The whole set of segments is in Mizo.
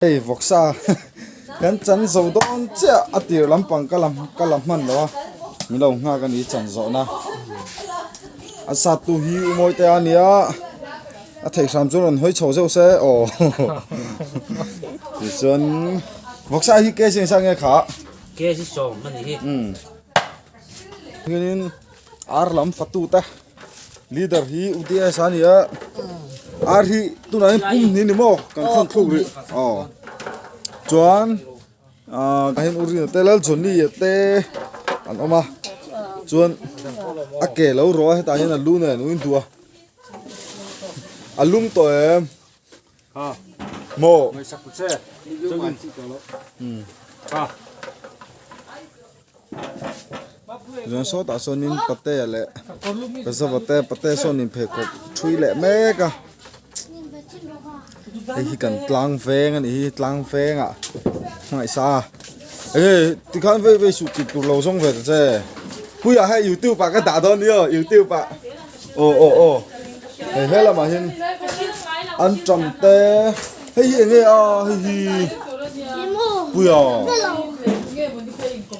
Hei vawksa kan chan zo dawn chiah a tir lampang ka la ka la hman lo a min lo nghak a ni chan zawhna a sat tu hi u mawi te a nia a theih hram chu rawn hawi chho zeuh se aw tichuan vawksa hi kg engzat nge kha kg sawm a ni hi umm hianin ar lam fatu te leader hi UDS a ni a ar hi tunah hian pum hnih a ni maw kan khawn thluk rih aw chuan ah tah hian Urina te Laljohnny a te an awm a chuan a ke lo rawh a hetah hian a lu nen a in duh a a lum tawh em. Maw Chuan sawtah sawnin patea leh Cassava te patea sawn in pheikhawk thui leh mek a hei hi kan tlang veng a nih hi tlang vengah hmangaihsa enge tikhan vei vei suh tih tur lo zawng ve ta che puia hei youtube ah ka dah dawn nia youtube ah. Aw aw aw hei he lamah hian an ṭam te hei hi enge a hei hi puia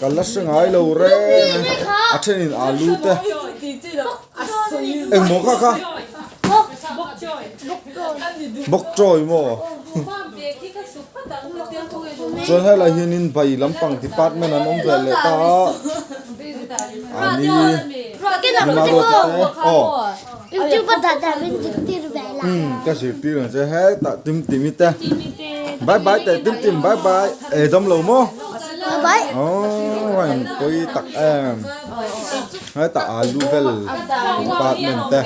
ka la hre ngai lo reng a thenin alu te engmaw kha kha bawk chawi maw chuan helai hianin bai lampang department an awm ve leh ta a ani ka zirtir ang che hetah timtimi te bye bye teh timtim bye bye e dam lo maw aww a in pawi tak em hetah alu vel department te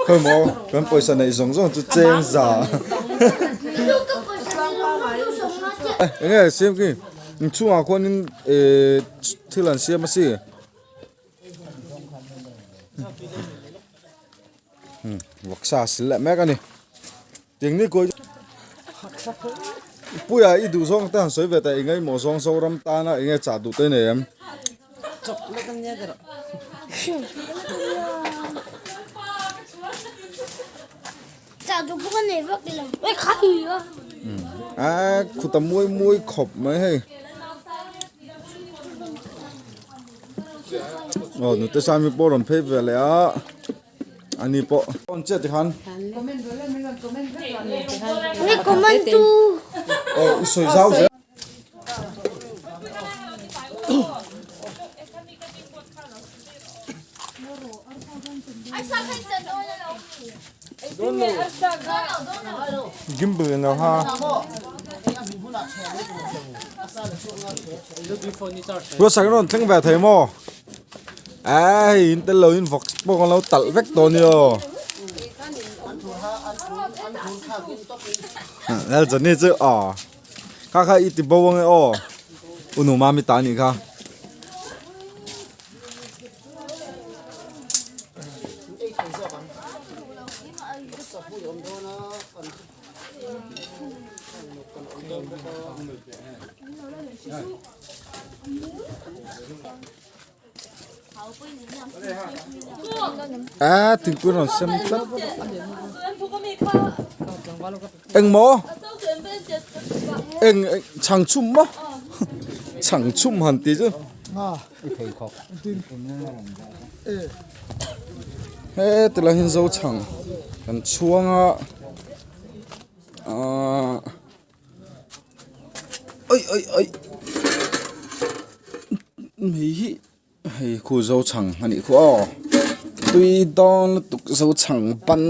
khawi maw kan pawisa neih zawng zawng chu cheng za enge siam khi inchhungah khuanin ehh thil an siam a si vawksa sil leh mek a ni tiang ni kawi puia i duh zawng te han sawi ve ta eng emaw zawng zoram tana eng nge chah duh te nei em. A khuta muai muai khawp mai hei aw nute sami pawh rawn phei ve leh a ani pawh on chiah tikhan aw i sawi zau zel. Gimbal in lo ha. Ruatsak in rawn thleng ve thei maw? Ai hei in tel lo in vawk pawh kan lo talh vek tawh a ni aw. Lalchani chu aw kha kha i ti bo ange aw u nu mami ta anih kha. A thingpui rawn sem tlat engmaw eng chhang chhum maw chhang chhum han tih chu heti lai hian zo chhang kan chhuang a ahh Oi oi oi hei hi hei khu zo chhang a nih khu aw tui dawn lutuk zo chhang ban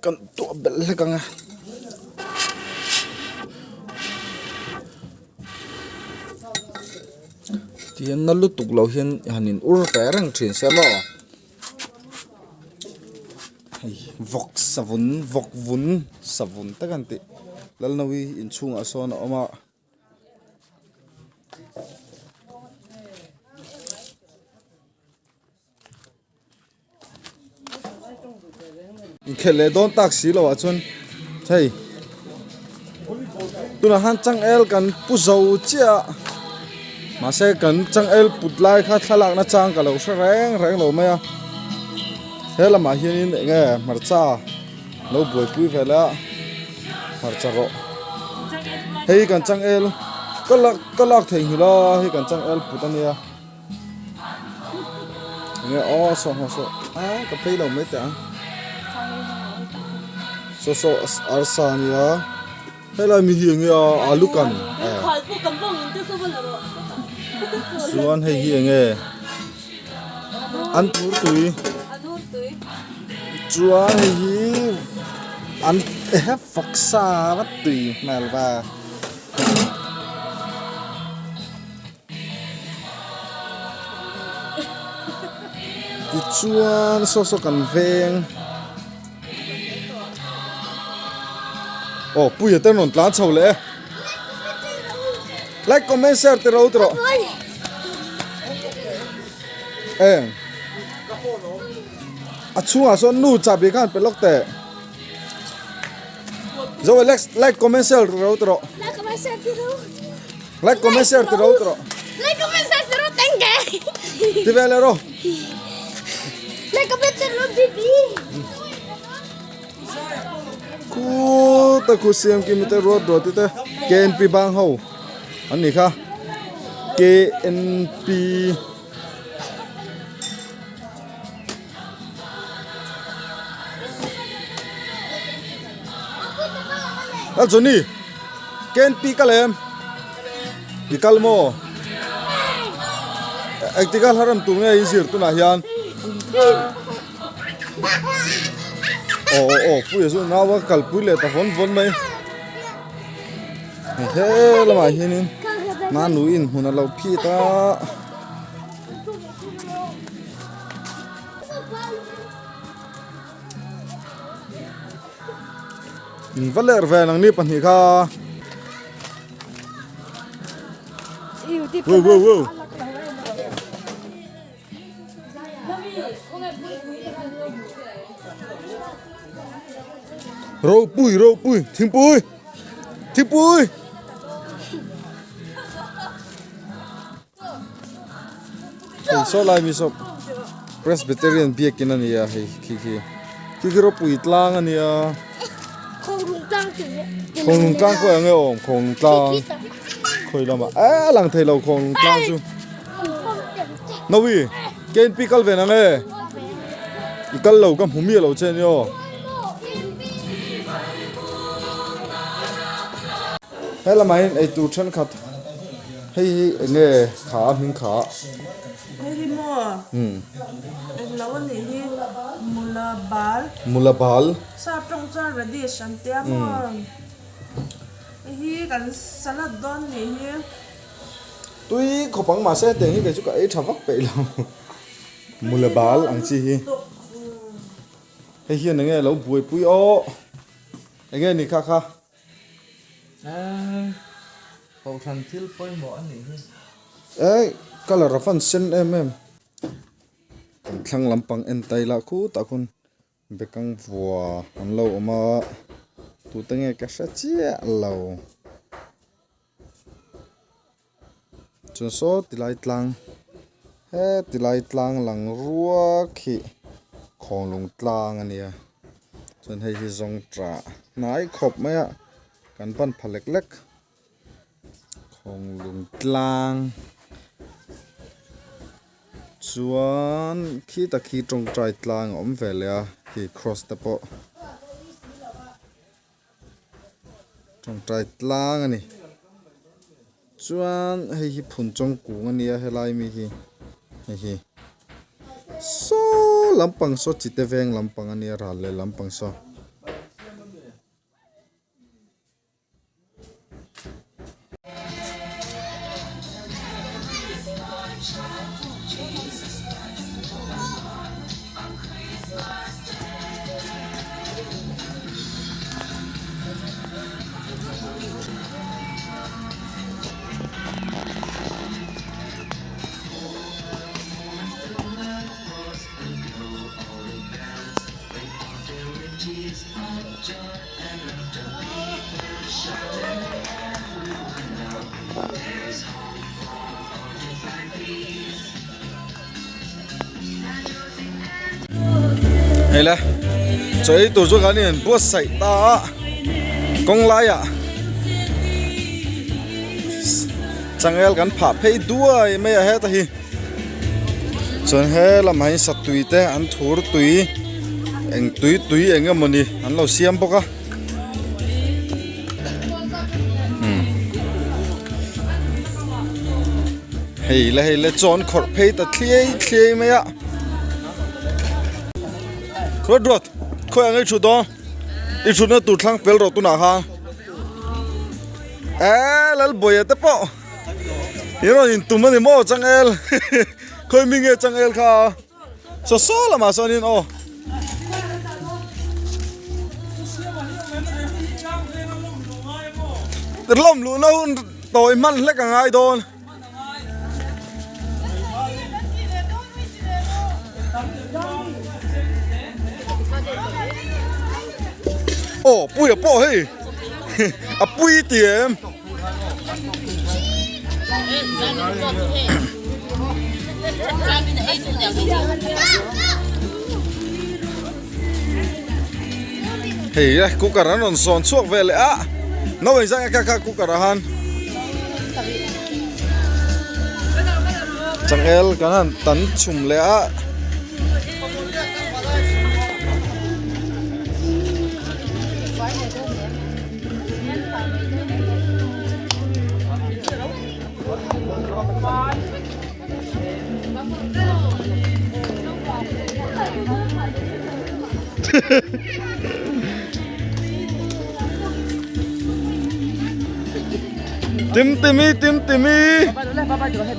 kan tuah belh hlek ang a. Tihian na lutuk lo hian han in ur ve reng thin se maw. Hei vawk savun vawk vun savun tak an tih Lalnawi inchhungah sawn a awm a. Inkhelh leh dawn tak si loh ah chuan hei tunah khan changel kan pu zo chiah a mahse kan changel put lai kha thlalak na chang ka lo hre reng reng lo mai a he lamah hianin eng nge hmarcha. Lo buaipui ve la hmarcha rawh. Hei kan changel ka lak ka lak theihnghilh a hei kan changel put ania. Enge aw saw haw saw a ka phei lo mai teh ang. Saw saw arsa ania helai mi hi enge a alu kan chuan hei hi enge an tur tui chuan hei hi an vawksa vat tui hmel va. Tichuan saw saw kan veng aw puia te rawn tlan chho leh e like comment share te ro tawh eng a chhungah sawn nu chahbi khan pe lawk teh zo like like comment share te ro tawh Like comment share te ro. Like comment share ti ro ti ro. Like comment share ti ro teng ke. Ti ve le ro. Like comment share ro bibi. Khu ta khu siam ki mi te ruat ruat ti te KNP bang ho an ni kha KNP A Johnny KNP kal em i kal maw engtik a hla rem tur nge i zir tunah hian aw aw aw puia chu nau a kalpui leh ta vawn vawn mai he lamah hianin nanu in hmun a lo phit a. In va ler ve nang ni pahnih kha. Wow wow wow. Ropui ropui thingpui thingpui. Hei saw lai mi saw Presbyterian biakin a ni a hei khi khi khi khi ropui tlang a nia Khawnglung tlang pawh eng nge awm Khawnglung tlang khawi lamah eh a lang thei lo Khawnglung tlang chu Nawi KNP kal ve nang e i kal lo ka hmu miah lo che a ni aw. He lamah hian eitur thenkhat hei hi eng nge kha a hming kha. Hei hi maw eng lo a nih hi mula bal. Mula bal. Sap tawng chuan radish an tia maw. Hei hi kan salad dawn nih hi. Tui khawp ang mahse hetiang hi kei chu ka ei tha vak peih lo mula bal ang chi hi. Hei hian eng nge lo buaipui aw eng nge ni kha kha. Kohhran thil pawimawh a nih hi. Ei colour a fan sen em em. Kan thlang lampang en tai lah khutah khawn bekang vua an lo awm a tute nge ka hre chiah lo. Chuan saw tilai tlang he tilai tlang lang ruak hi khawnglung tlang a nia chuan hei hi zawng tah hnai khawp mai a kan pan pha lek lek khawnglung tlang chuan khitah khi tawngtai tlang a awm ve leh a khi cross te pawh. Tawngtai tlang a ni. Chuan hei hi phun chawng kung a nia helai mi hi hei hi saw lampang saw chite veng lampang a nia ral leh lampang saw. Hei le Chaw ei tur chu kan in buatsaih ta a kawng laiah changel kan phah phei duai mai a heta hi chuan he lamah hian satui te an thur tui eng tui tui eng emawni an lo siam bawk a. Hei le hei le chawn khawrh phei ta thliai thliai mai a ruat ruat khawi ang i thut aw i thutna tur thlang pel rawh tunah khan eee Lalbawia te pawh i rawn intum a ni maw changel khawi mi nge changel kha. Saw saw lamah sawnin aw. Lawm luhna hun tawi hman hlek a ngai dawn. Aw puia pawh hei a pui ti em. Hei e cooker an rawn sawn chhuak ve leh a no engzah nge kha kha cooker ah han changel kan han tan chhum leh a. Tim Timmy Tim Timmy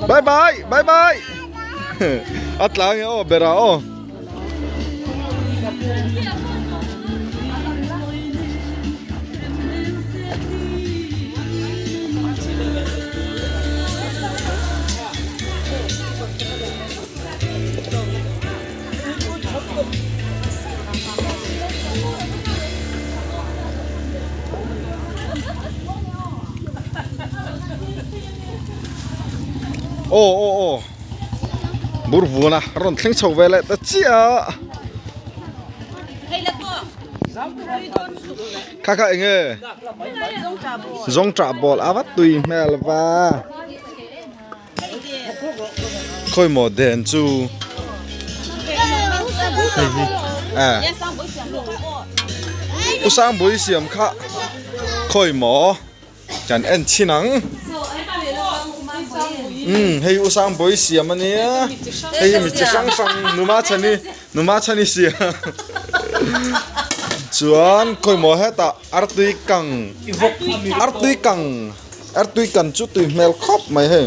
Bye bye bye bye A tlang e aw bera aw Aw aw aw. Bur vun a rawn thleng chho ve leh ta chiah a. Kha kha eng nge? Zawngṭah bawl a va tui hmel va. Khawi maw den chu? Hei hi a. U Sangpui siam kha khawi maw? Kan en chhin ang. Umm hei u Sangbawi siam a nia. Hei hi mi chi hrang hrang numa chhani numa chhani siam. Chuan khawimaw hetah artui kang artui kang artui kan chu tui hmel khawp mai hei.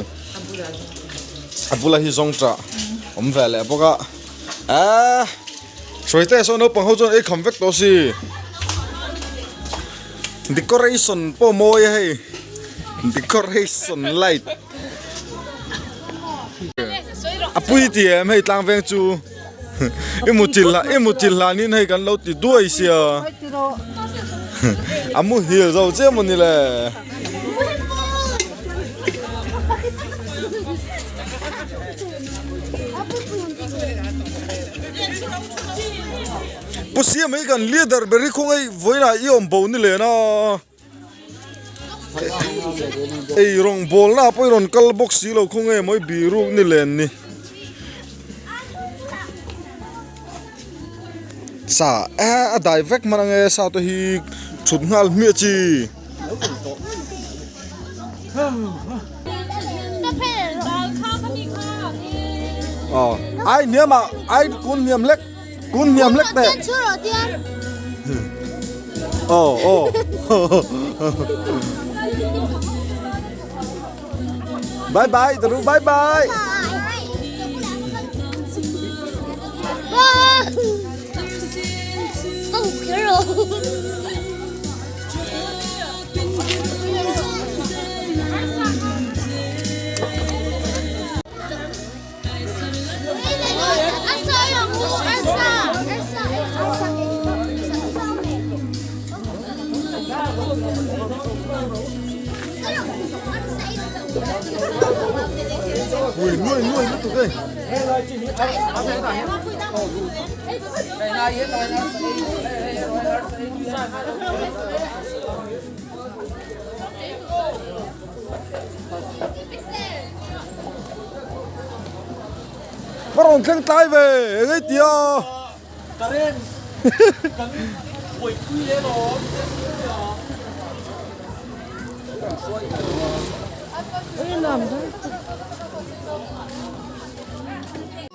A bula hi zawng tah awm ve leh bawk a. Eee Hruaite saw naupang ho chuan ei kham vek tawh si. Decoration pawh mawi a hei decoration light a pui ti em hei tlang veng chu i mutil lah i mutil hlanin hei kan lo ti duai sia a muhil zo chiah maw ni le. Pu Siam hi kan leader ber hi khawngaih vawiinah i awm bo ni len a ei rawng bawlna ah pawh i rawn kal bawk si lo khawnge mawi biruk ni len ni sa e a dai vek hman ange sa te hi thut nghal hmiah chi. Ai hniam ah ai kun hniam hlek. Kun hniam hlek teh. Aw aw. Bye bye Taru bye bye. Ui nuai nuai lutuk e. Ka rawn thleng tlai ve engei tia.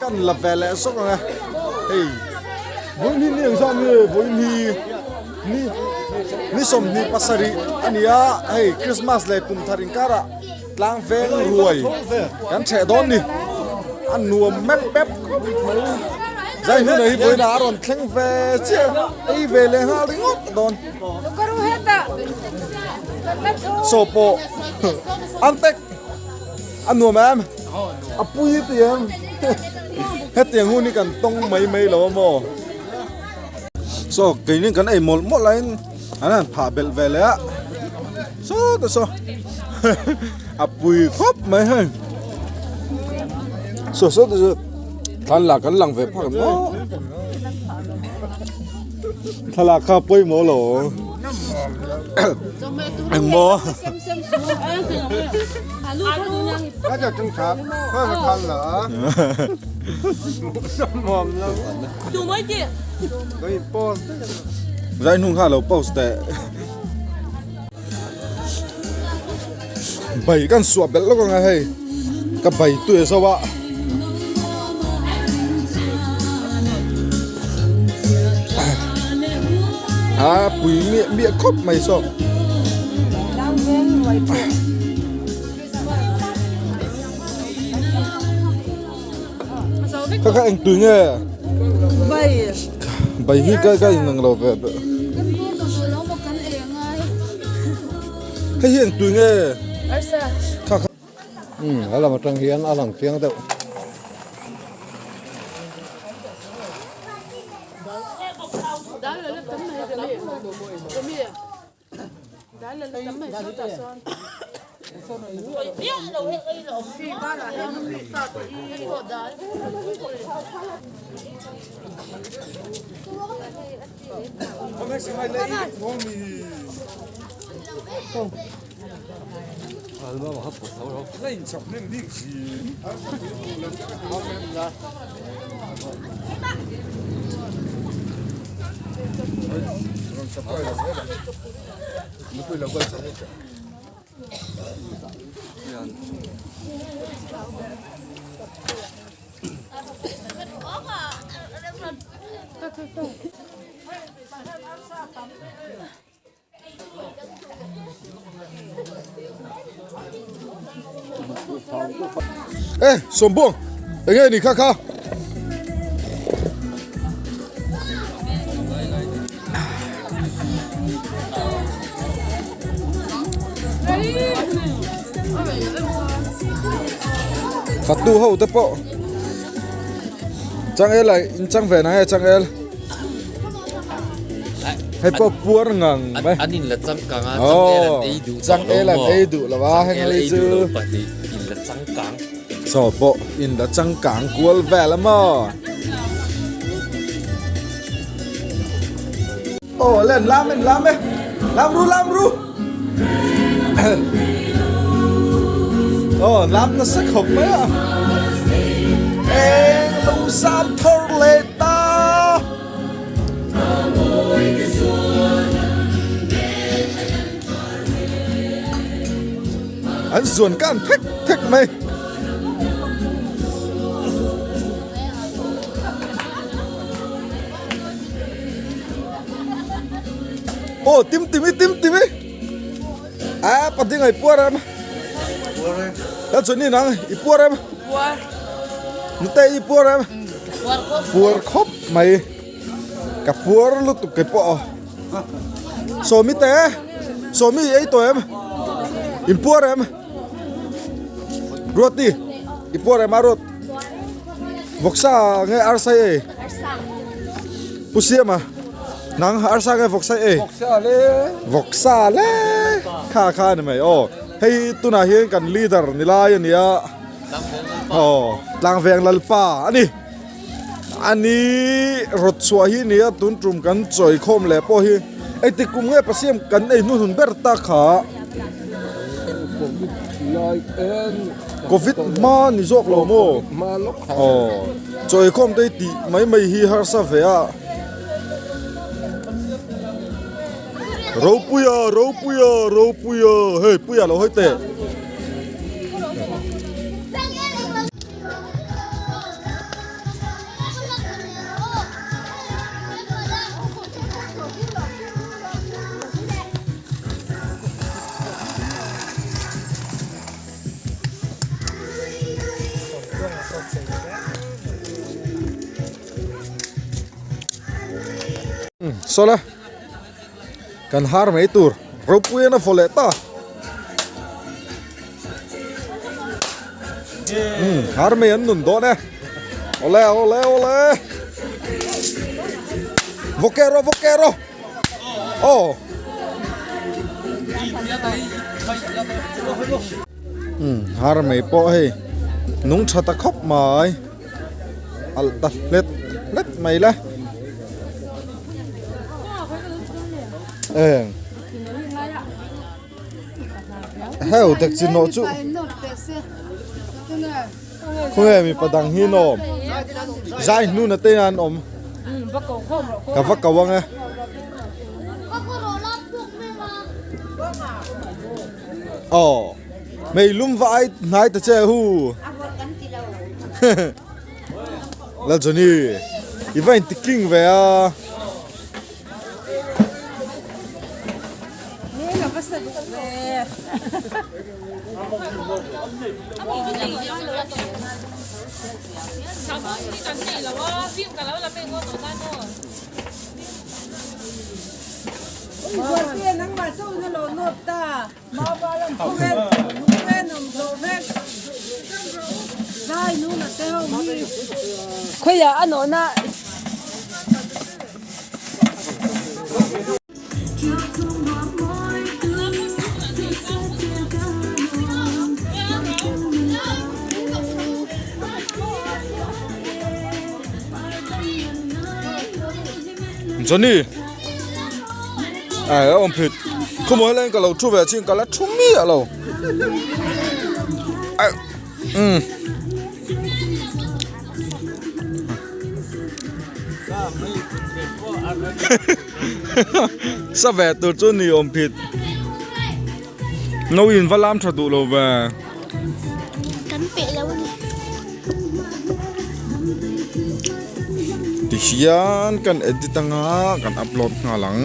Kan la ve leh zawk ang e hei vawiin hi ni engzah nge vawiin hi ni ni 27 a ni a hei Christmas leh kum thar inkarah tlang veng ruai kan chheh dawn ni a nuam mep mep khawp mai zai hnuna hi vawiinah a rawn thleng ve chiah ei ve leh nghal ringawt dawn saw pawh an tek a nuam em a pui ti em hetiang hun hi kan tawng mai mai lo a maw saw keini kan ei mawlh mawlh laiin an han phah belh ve leh a saw te saw a pui khawp mai hei saw saw te saw thlan lah kan lang ve phak maw thlalak kha pawimawh lo engmaw Zai hnung kha lo post teh. Bai kan suah belh lawk anga hei ka bai tui zo a. A pui miah miah khawp mai saw. Kha kha eng tui nge? Bai. Bai hi ka ka inang lo ve. Hei hi eng tui nge? Arsa. Kha kha. Um, a lam atang hian a lang chiang deuh. Ê, sawm buang, eng nge ni kha kha? Fatu ho te pawh changel ah in chang ve na nge changel hei pawh puar ngang mai an in la changkang a changel an ei duh changel an ei duh lo a heng changel hi ei chu duh lo pahnih in la changkang Chaw pawh in la changkang kual vel a maw? Aw len lam en lam e lam ru lam ru aw lam nasa khawp mai a eng lo sam thar leh ta An zuan kan thek thek mai. Aw tim timi tim timi a pating ai puar em ta chuan ni nang i puar em nute i puar em puar khawp mai ka puar lutuk ke pawh Sawmi te Sawmi i ei tawh em in puar em Ruati i puar em a Ruat vawksa nge arsa i ei Pu Siama nang arsa nge vawksa i ei vawksa le kha kha a ni mai aw hei tunah hian kan leader ni lai a nia aw Tlangveng Lalpa a ni. Mahni rawt chhuah hi nia tun tum kan chawi khawm leh pawh hi engtik kum nge Pasiam kan ei hnuhnun ber ta kha Covid hma ni zawk lo maw aw chawi khawm te hi tih mai mai hi harsa ve a. Ropuia Ropuia Ropuia hei Puia lo hawi teh. Sawla kan har mai tur ropui an a vaw leh ta har mai an nun dawn e awle awle awle vaw ke rawh vaw ke rawh aw har mai pawh hei nung tha ta khawp mai. Alh ta hlet hlet mai le. Eng. Heu tek chin nawh chu. Khawnge mipa dang hi an awm. Zai hnuna te an awm. Ka va ko ang e. Aw. Meilum va ai hnai ta che hu. Lal Johnny i va inti king ve a. Khawiah a nawhna Johnny ai a awm phit khawmawi laiin ka lo thu ve a chin ka la thu miah lo ai umm sa ve tur chu ni awm phit no in va lam tha duh lo ve. Kan peh lo a ni. Tihian kan edit anga kan upload nghal ang.